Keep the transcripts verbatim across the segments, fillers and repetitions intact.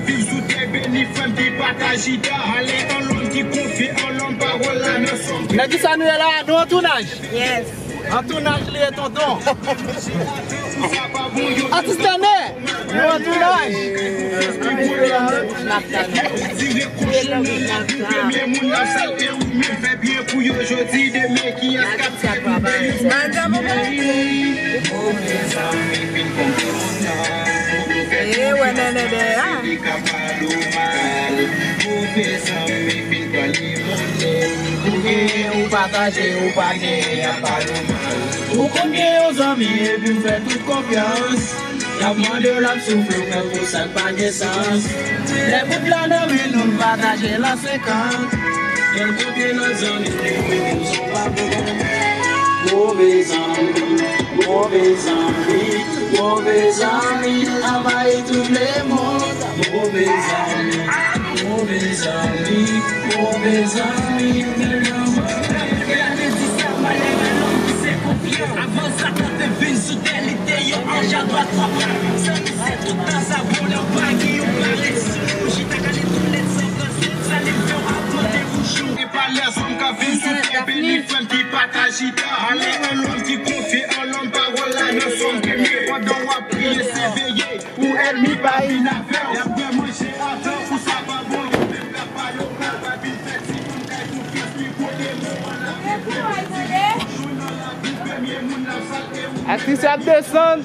Viv sou tè beni, fanm ki pa t ajita. Ale an lòm ki konfye an lòm, pawòl la nan sòm. Nan kisa nou ye la? Nou an tounaj? Yes. An tounaj li ye, tonton. Atis Tane, nou an tounaj. Tire kochon nan lari, premye moun ap sal e ou menm fè byen pou yo jodi, demen kiyès k ap fè pou yo? Move zanmi fin konprann sa. Eh, wè nènè dèyè a. Move zanmi fin pran li monnen. Ou genyen, ou pataje, ou pa genyen, y ap pale w mal. Ou konn gen yon zanmi epi w fè tout konfyans. L ap mande w, l ap soufle w, men pou sa k pa gen sans. Lè kout la nan men nou, n pataje l an senkant. Lè l konte lòt zanmi, li mete w sou pa bon. Move zanmi, move zanmi, move zanmi anvayi tout lemonn. Move zanmi, move zanmi, move zanmi. Gade di sa, malere lòm ki se konfyan. Avan Satan te vin sou tè, li te yon anj a dwat papa. Zanmi se tout tan sa, bon lè w pa gen yon parèt sou ou. Chita gade tou lèt san fransè, sa li fè w ap mande pou jou. E pa lèzòm k ap viv sou tè beni, frè m ki pa t ajita. Ale an lòm ki konfye an lòm, pawòl la nan sòm premye. Pandan w ap priye, se veye pou ènmi pa vin avè w. Y ap fè manje avè w, pou sa pa bon, yo menm k ap pale w mal, pa vin fè timoun kay konfyans, li gwo demon an ap fè pwofesi. Jou nan lakou, premye moun ap sal e ou menm. Atis ap desann.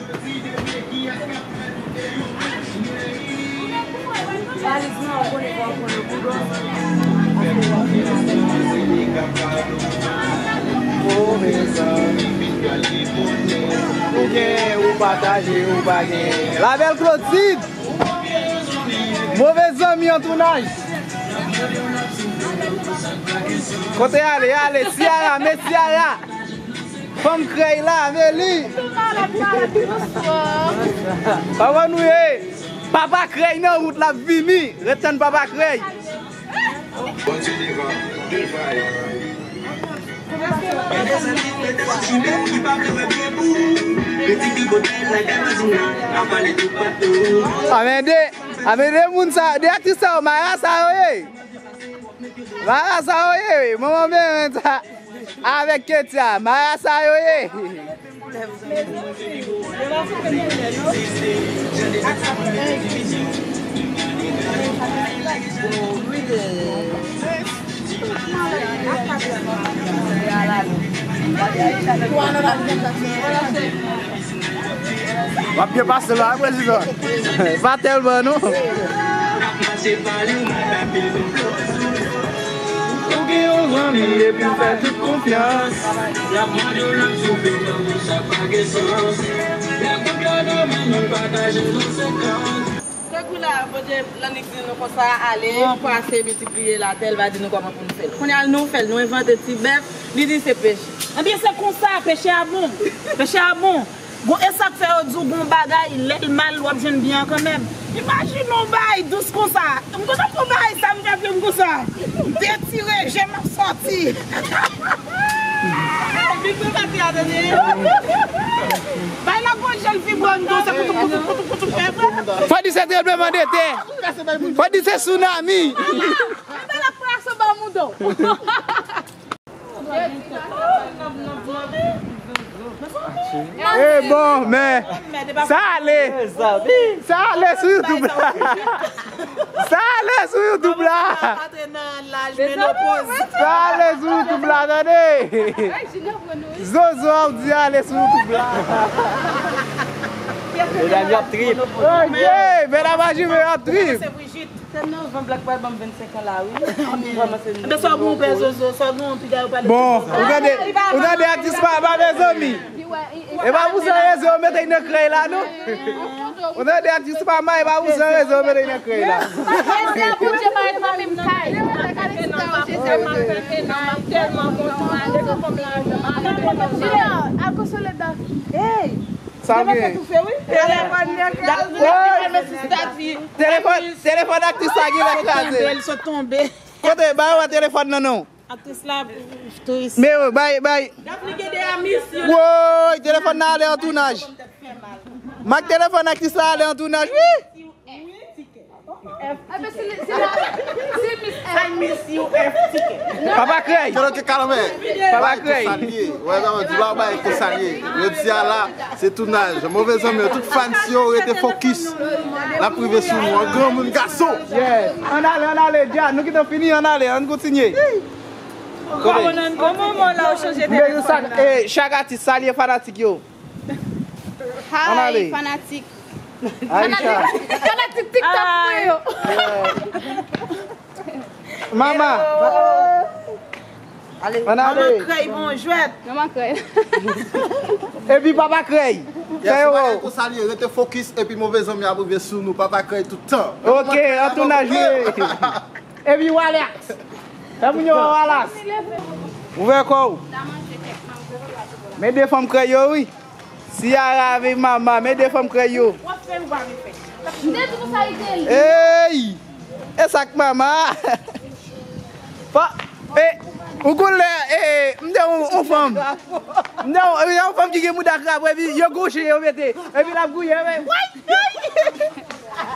Ou gen, ou pataje, ou pa gen. La belle Clotilde. Move zanmi an tounaj. Kote ale, ale, Ciara, men Ciara. Fanm krèy la, men li. Kòman nou ye? Papa krèy nan wout, l ap vini. Ret tann papa krèy. Bondye devan, devay. Gen de zanmi ki pa vle wè byen pou ou. Yo di ki kote l lage vwazin nan, ap pale toupatou. Amède, amède moun sa, de atis sa yo, mara sa yo ye. Mara sa yo ye, manman men sa. Avèk Ketia, mara sa yo ye. W ap byen pase la, wi, prezidan. Pa tèlman, non. Ou gen yon zanmi epi w fè tout konfyans. L ap mande w, l ap soufle tankou sa pa gen sans. Lè kout la nan men nou, pataje l an senkant. Tankou la, Bondye, Lannix di nou konsa, ale, pase, miltipliye latè, l va di nou kòman pou nou fè l. Kounye a, nou fè l, nou envante ti bèf, li di se peche. Ebyen, se konsa, peche a bon. Peche a bon. Gon, e sa k fè yo di w gon bagay, lè l mal, w ap jwenn byen an kanmenm. Imajine w bay dous konsa. M kontan pou bay sa, m fè plim konsa. M detire, je m ap sòti. Big Brother te a tande. Bay la gon jèl vibran do, se koutou, koutou, koutou, koutou, fè vre. Fò di se tranblemanntè. Fò di se tsunami. Bay la plas anba moudo. E bon, men sa ale. Sa ale sou YouTube la. Sa ale sou YouTube la. Sa ale sou YouTube la, tande. Zozo ap di ale sou YouTube la. Medam y ap trip. Ok, medam a jime y ap trip. Sèt novanm, Black Pride ban m vennsenk an la, wi. Ebyen, sa bon, pè Zozo, sa bon, piga yo pale. Bon, ou tande, ou tande atis pa, pa, mezanmi. E pa pou sa rezon yo mete nan krèy la, non. Ou tande atis pa, ma, e pa pou sa rezon yo mete nan krèy la. Junior, al konsole Daph. Hey! Sa gen? Telefòn nan kraze. Telefòn, telefòn aktris la genlè kraze. Li sot tonbe. Kote? Ba yo wè telefòn nan non. Aktris la tris. Men, bay, bay. Daphne gen de amis, yo. Woy, telefòn nan ale an tounaj. Mak telefòn aktris la ale an tounaj, wi! Epi si li, si li, si Miss F. Papa Krèy. Kèlè ke kalanbè. Papa Krèy. Salye. Wè, sa di la bay ke salye. Jodi a la, se tounaj. Move zanmi, tout fans yo rete fokis. L ap rive sou nou, an granmoun gason. Yes. Ann ale, ann ale, dja. Nou gentan fini, ann ale, ann kontinye. Kòman, kòman la ou chanje telefòn la? Chak atis, salye fanatik yo. Ann ale. Hi, fanatik. Aisha. Fanatik TikTok mwen yo. Mama. Ann ale. Mama Krèy, bon jwèt. Mama Krèy. Epi Papa Krèy. Yes, fè yo. Bagay konsa li ye, rete fokis epi move zanmi ap rive sou nou, Papa Krèy tout tan. Ok, an tounaj li ye. Epi Wallace. Fè moun yo wè Wallace. Ouvè kò w. Men de fanm Krèy yo, wi. Ciara avèk Mama, men de fanm Krèy yo. W ap fè l, ou pa vle fè. M te di konsa li te li. Ey! E sa k Mama? Fò, e, ou konn lè, e, m te yon, yon fanm. M te yon, yon fanm ki gen mouda krab, epi yo goche, yo mete. Epi l ap gouye, men, woy, woy!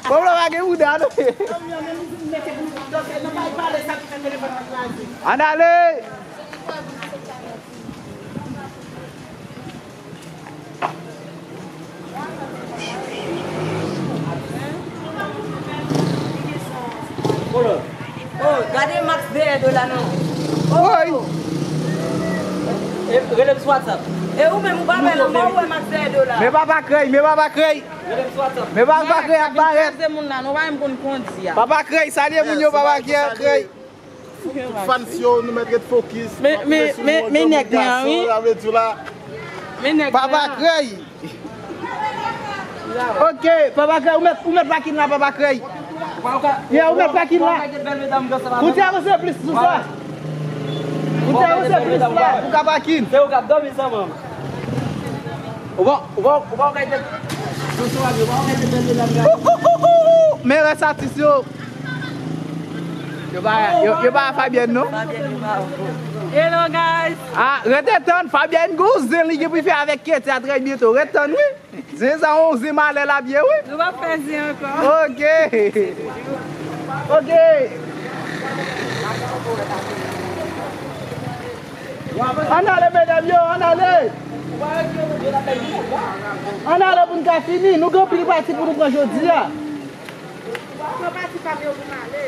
Bon, la pa gen mouda, non. Ann ale! Oh, gade Max dèyè do la non. Oh. Woy. E, rele m sou WhatsApp. E ou menm ou pa wè non, mwen wè Max dèyè do la. Men Papa Krèy, men Papa Krèy. Rele m sou WhatsApp. Men Papa Krèy ap parèt. Kraze moun la non, pa menm konn kondi a. Papa Krèy, salye moun yo, Papa Krèy. Tout fans yo, nou mèt ret fokis. Men, men, men, men nèg mwen an, wi. Sa vle di la. Men nèg mwen an. Papa Krèy. Ok, Papa Krèy, ou mèt, ou mèt pakin la, Papa Krèy. Yeah, ou mèt pakin la. Pou ti avanse plis sou sa. Pou ti avanse plis la, pou ka pakin. Se ou k ap dòmi san manm. Ou pa, ou pa, ou pa kay te. Men rès atis yo. Yo pa, yo, yo pa Fabienne, non? Hello, guys. Ah, rete tann, Fabienne gon zen li gen pou fè avèk Ketty a trè byento. Rete tann, wi. Zen sa, yon zen malè l ap ye, wi. Nou pa fè zen ankò. Ok. Ok. Ann ale, medam yo, ann ale. Ann ale pou n ka fini. Nou gen anpil pati pou nou pran jodi a. Pran pati pa m yo pou m ale.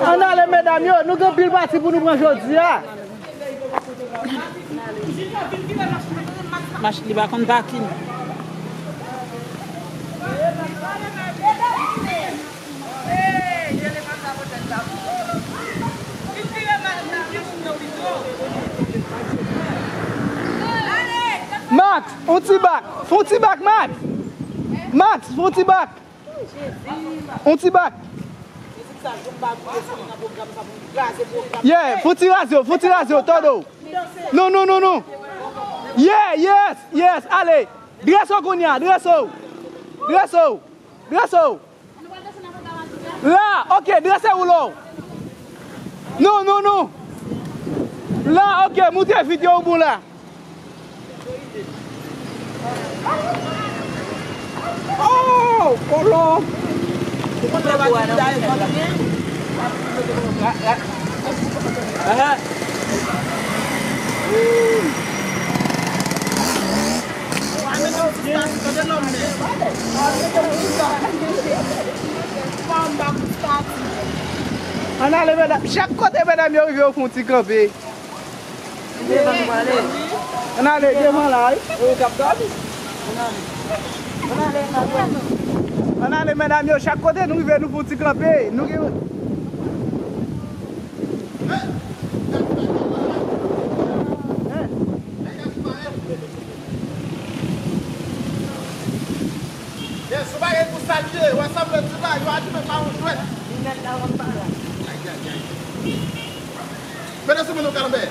Ann ale, medam yo, nou gen anpil pati pou nou pran jodi a. Mach li pa konn pakin. Max, on ti bak. Fon ti bak, Max. Max, fon ti bak. On ti bak. Yeah, fon ti raze w, fon ti raze w, todo. Non, non, non, non. Yeah, yes, yes, ale. Drese w kounye a, drese w. Drese w. Drese w. La, ok, drese woulo w. Non, non, non. La, ok, moutre vit yo ou bon la. Oh, kolo. Ou konn travay pou da e fòt byen. Aha. Ann ale, medam. Chak kote medam yo rive, yo fè yon ti kanpe. Ann ale, devan la, wi. Ann ale, medam yo, chak kote nou rive, nou fè yon ti kanpe. Nou gen Yes, ou pa gen pou salye, wè sa m vle di la, yo aji menm pa yon jwèt. Mete sou moun yo kalanbè.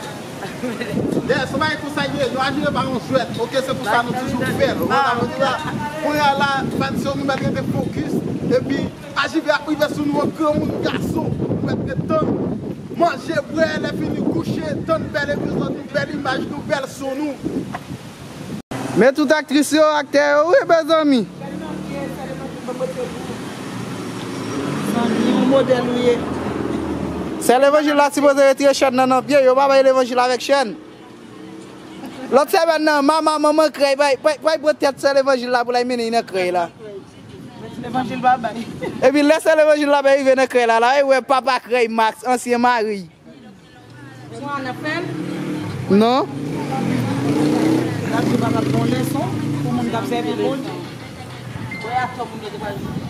Yes, ou pa gen pou salye, yo aji menm pa yon jwèt. Ok, se pou sa nou toujou fè l. Ou konn sa m vle di la, kounye a la, fans yo nou mèt rete fokis, epi Ajive ap rive sou nou an granmoun gason. Ou mèt ret tann. Manje, bwè, lè fini kouche, tann bèl epizòd nou, bèl imaj nou, bèl son nou. Men tout aktris yo, aktè yo, wi, mezanmi. Zanmi, yon modèl ou ye. Sè levanjil la sipoze retire chèn nan nan pye, yo pa bay levanjil avèk chèn. Lòt semèn nan, mama, manman krèy, bay, bay, bay pran tèt sè levanjil la pou l al mennen nan krèy la. Levanjil pa bay. Epi lè sè levanjil la bay rive nan krèy la, la, e wè papa krèy Max, ansyen mari. Swan nan fè l. Non. N ap di papa bon leson pou moun k ap sèvi Bondye. Wè atò moun yo te pral jwenn.